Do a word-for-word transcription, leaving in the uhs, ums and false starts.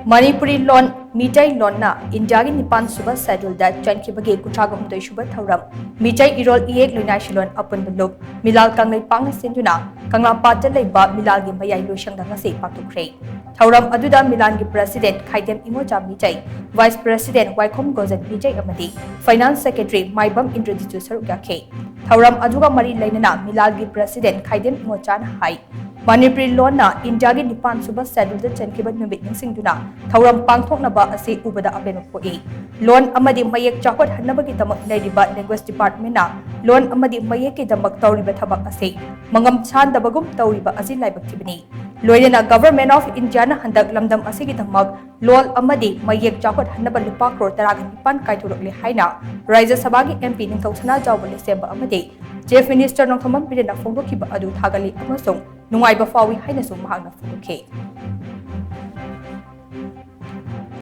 ꯃꯅꯤꯄꯨꯔꯤ ꯂꯣꯟ, ꯃꯤꯇꯩ ꯂꯣꯟꯅ ꯏꯟꯗꯤꯌꯥꯒꯤ ꯅꯤꯄꯥꯟ ꯁꯨꯕ ꯁꯦꯗ꯭ꯌꯨꯜꯗ ꯆꯟꯈꯤꯕꯒꯤ ꯀꯨꯟꯊ꯭ꯔꯥ ꯍꯨꯝꯗꯣꯏ ꯁꯨꯕ ꯊꯧꯔꯝ, ꯃꯤꯇꯩ ꯏꯔꯣꯜ ꯏꯌꯦꯛ ꯂꯣꯏꯅꯥꯏꯁꯤꯂꯣꯟ ꯑꯄꯨꯟꯕ ꯂꯨꯞ, ꯃꯤꯂꯥꯜ ꯀꯪꯂꯩꯄꯥꯛꯅ ꯁꯤꯟꯗꯨꯅ ꯀꯪꯂꯥꯄꯥꯠꯇ ꯂꯩꯕ ꯃꯤꯂꯥꯜꯒꯤ ꯃꯌꯥꯏ ꯂꯣꯏꯁꯪꯗ ꯉꯁꯤ ꯄꯥꯡꯊꯣꯛꯈ꯭ꯔꯦ꯫ ꯊꯧꯔꯝ ꯑꯗꯨꯗ ꯃꯤꯂꯥꯜꯒꯤ ꯄ꯭ꯔꯁꯤꯗꯦꯟ ꯈꯥꯏꯗꯦꯝ ꯏꯉꯣꯆꯥ ꯃꯤꯇꯩ, ꯚꯥꯏꯁ ꯄ꯭ꯔꯁꯤꯗꯦꯟ ꯋꯥꯏꯈꯣꯝ ꯒꯣꯖꯟ ꯃꯤꯇꯩ ꯑꯃꯗꯤ ꯐꯥꯏꯅꯥꯟꯁ ꯁꯦꯀ꯭ꯔꯦꯇꯔꯤ ꯃꯥꯏꯕꯝ ꯏꯟꯗ꯭ꯔꯖꯤꯠꯁꯨ ꯁꯔꯨꯛ ꯌꯥꯈꯤ꯫ ꯊꯧꯔꯝ ꯑꯗꯨꯒ ꯃꯔꯤ ꯂꯩꯅꯅ ꯃꯤꯂꯥꯜꯒꯤ ꯄ꯭ꯔꯁꯤꯗꯦꯟ ꯈꯥꯏꯗꯦꯝ ꯏꯉꯣꯆꯥꯅ ꯍꯥꯏ, ꯃꯅꯤꯄꯨꯔꯤ ꯂꯣꯟꯅ ꯏꯟꯗꯤꯌꯥꯒꯤ ꯅꯤꯄꯥꯟ ꯁꯨꯕ ꯁꯦꯗ꯭ꯌꯨꯜꯗ ꯆꯟꯈꯤꯕ ꯅꯨꯃꯤꯠ ꯅꯤꯡꯁꯤꯡꯗꯨꯅ ꯊꯧꯔꯝ ꯄꯥꯡꯊꯣꯛꯅꯕ ꯑꯁꯤ ꯎꯕꯗ ꯑꯄꯦꯟꯕ ꯄꯣꯛꯏ꯫ ꯂꯣꯟ ꯑꯃꯗꯤ ꯃꯌꯦꯛ ꯆꯥꯎꯈꯠꯍꯟꯅꯕꯒꯤꯗꯃꯛ ꯂꯩꯔꯤꯕ ꯂꯦꯡꯒ꯭ꯋꯦꯖ ꯗꯤꯄꯥꯔꯠꯃꯦꯟꯅ ꯂꯣꯟ ꯑꯃꯗꯤ ꯃꯌꯦꯛꯀꯤꯗꯃꯛ ꯇꯧꯔꯤꯕ ꯊꯕꯛ ꯑꯁꯤ ꯃꯉꯝ ꯁꯥꯟꯗꯕꯒꯨꯝ ꯇꯧꯔꯤꯕ ꯑꯁꯤ ꯂꯥꯏꯕꯛ ꯊꯤꯕꯅꯤ꯫ ꯂꯣꯏꯅꯅ Government of Indiaꯅ ꯍꯟꯗꯛ ꯂꯝꯗꯝ ꯑꯁꯤꯒꯤꯗꯃꯛ ꯂꯣꯟ ꯑꯃꯗꯤ ꯃꯌꯦꯛ ꯆꯥꯎꯈꯠꯍꯟꯅꯕ ꯂꯨꯄꯥ ꯀ꯭ꯔꯣꯔ ꯇꯔꯥꯒ ꯅꯤꯄꯥꯟ ꯀꯥꯏꯊꯣꯔꯛꯂꯦ ꯍꯥꯏꯅ ꯔꯥꯖ꯭ꯌ ꯁꯚꯥꯒꯤ M P ꯅꯤꯡꯊꯧ ꯁꯅꯥꯖꯥꯎꯕ ꯂꯩꯁꯦꯝꯕ ꯑꯃꯗꯤ Chief Minister ꯅꯣꯡꯊꯣꯝꯕꯝ ꯕꯤꯔꯦꯟꯅ ꯐꯣꯡꯗꯣꯛꯈꯤꯕ ꯑꯗꯨ ꯊꯥꯒꯠꯂꯤ ꯑꯃꯁꯨꯡ ꯅꯨꯡꯉꯥꯏꯕ ꯐꯥꯎꯏ ꯍꯥꯏꯅꯁꯨ ꯃꯍꯥꯛꯅ ꯐꯣꯡꯗꯣꯛꯈꯤ꯫